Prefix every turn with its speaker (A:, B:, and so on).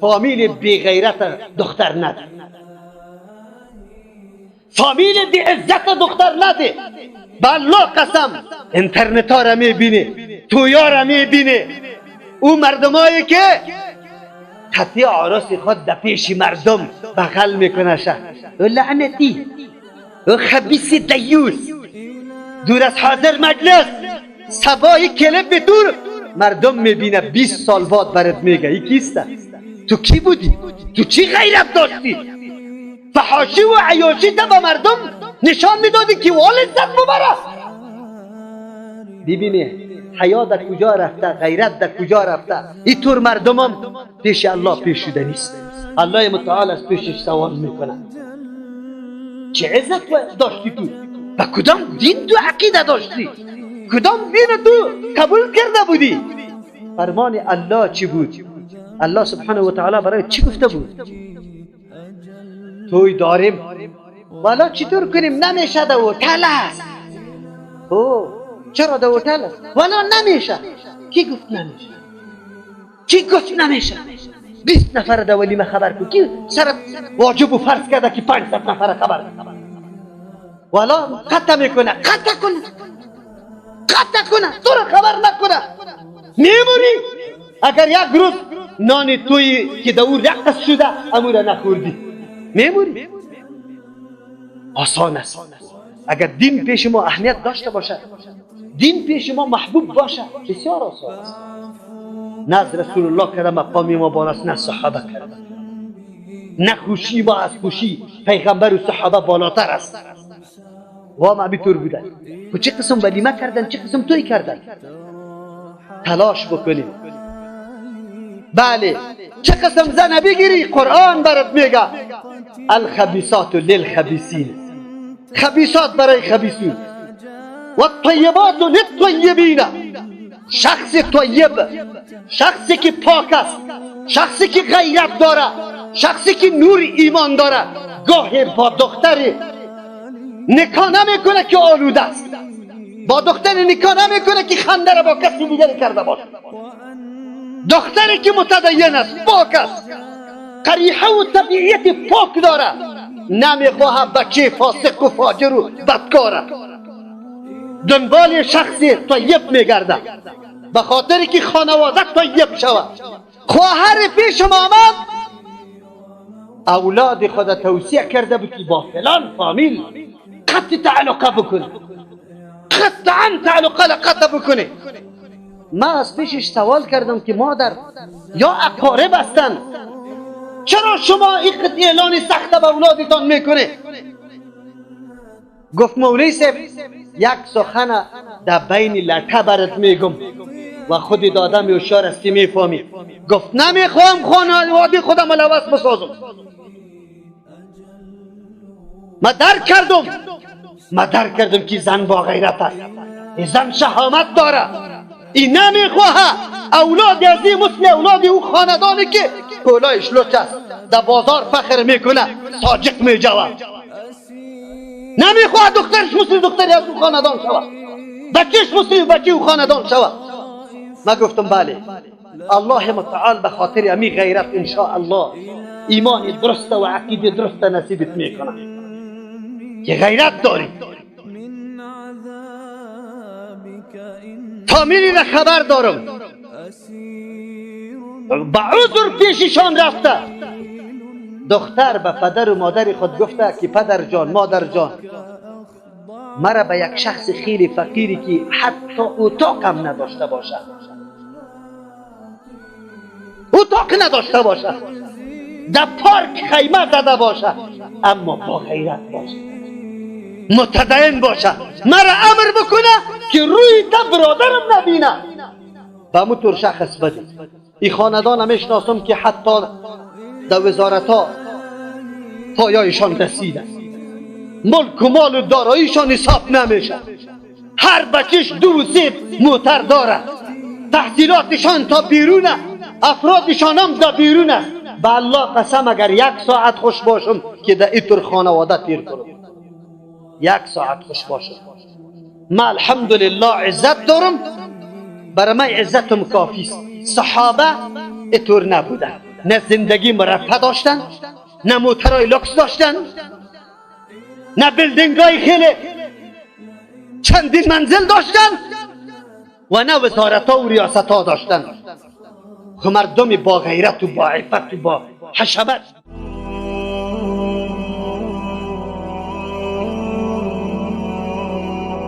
A: فامیل بی غیرت دختر نده، فامیل بی عزت دختر نده. به الله قسم اینترنت ها را میبینی، تویا را میبینی، او مردمایی که قطعی عراس خود در پیش مردم بغل میکنه شه، او لعنتی، او خبیث دیوس، دور از حاضر مجلس سبای کلب به دور مردم میبینه. 20 سال بعد برات میگه ای کیسته، تو کی بودی، تو چی غیرت داشتی، فحاشی و عیاشی تا به مردم نشان میدادی که وال عزت مبره. ببینی حیا در کجا رفته، غیرت در کجا رفته. اینطور مردمم پیش الله پیش شده نیست. الله متعال از پیشش سوال میکنه چه عزت داشتی تو، به کدام دین تو عقیده داشتی، کدام دین تو قبول کرده بودی؟ فرمان الله چی بود؟ الله سبحانه و تعالی برای چی گفته بود؟ توی داریم والا چطور کنیم، نمیشه در هتل است. او چرا در هتل است؟ والا نمیشه. کی گفت نمیشه؟ کی گفت نمیشه؟ 20 نفر در ولیمه خبر کن، کی سر واجب و فرض کرده که 500 نفر خبر کن؟ والا قطع میکنه، قطع کنه، قطع کنه، تو را خبر نکنه میموری. اگر یک روز نان توی که در او رقص شده امو را نخوردی میموری. آسان است. اگر دین پیش ما اهمیت داشته باشد، دین پیش ما محبوب باشد، بسیار آسان است. نه از رسول الله کرده مقامی ما بالاست، نه صحابه کرده، نه خوشی ما از خوشی پیغمبر و صحابه بالاتر است. و ما همینطور بودن. و چه قسم ولیمه کردن، چه قسم توی کردن. تلاش بکنیم. بله چه قسم زن بگیری، قرآن برات میگه الخبیثات للخبیثین، خبیثات برای خبیثون، و الطیبات للطیبین. شخص طیب، شخصی که پاک است، شخصی که غیرت داره، شخصی که نور ایمان داره، گاهی با دختر نکاح نمیکنه که آلوده است، با دختر نکاح نمیکنه که خنده را با کسی دیگری کرده باشه. دختری که متدین است، پاک است، قریحه و طبیعیت پاک داره، نمیخواهد بچه فاسق و فاجر و بدکاره. دنبال شخص طیب میگرده به خاطر که خانواده طیب شود. خواهر پیشم آمد، اولاد خود توصیه کرده بود که با فلان فامیل قطع تعلقه بکنه، قطعا تعلقه قطع بکنه. ما از پیشش سوال کردم که مادر یا اقارب هستند، چرا شما این اعلان سخت به اولادتان میکنه؟ گفت مولوی صاحب یک سخن در بین لطه برات میگم و خود دادم هوشیار هستی میفهمی. گفت نمیخوام خانواده خودم لوس بسازم. ما درک کردم، ما درک کردم که زن با غیرت است، زن شهامت داره، این نمیخواه اولاد از این مثل اولاد او خاندانی که کولایش لچ است، در بازار فخر میکنه، ساجق میجوه. نمیخواه دخترش مثل دختری از او خاندان شود، بچهش مثل بچه او خاندان شود. ما گفتم بله، الله متعال به خاطر امی غیرت ان شاء الله ایمان درست و عقیده درست نصیبت میکنه که غیرت داری. فامیلی را خبر دارم، با عذر پیششان رفته. دختر به پدر و مادر خود گفته که پدر جان، مادر جان، مرا به یک شخص خیلی فقیری که حتی اتاق هم نداشته باشه، اتاق نداشته باشه، در پارک خیمه زده باشه، اما با غیرت باشه، متدین باشه، مرا امر بکنه که روی تا برادرم نبینه. به همونطور شخص بده. این خاندان میشناسم که حتی در وزارت ها پایایشان رسیده، ملک و مال و داراییشان حساب نمیشه، هر بچش 2 و 3 موتر داره، تحصیلاتشان تا بیرونه، افرادشان هم تا بیرون است. به الله قسم اگر 1 ساعت خوش باشم که در اینطور خانواده تیر کنم، 1 ساعت خوش باشم. ما الحمدلله عزت دارم، برای من عزتم کافی است. صحابه اینطور نبودن. نه زندگی مرفه داشتن، نه موترهای لوکس داشتن، نه building های خیلی چندین منزل داشتن و نه وزارت ها و ریاست ها داشتن. خو مردم با غیرت و با عفت و با حشمت.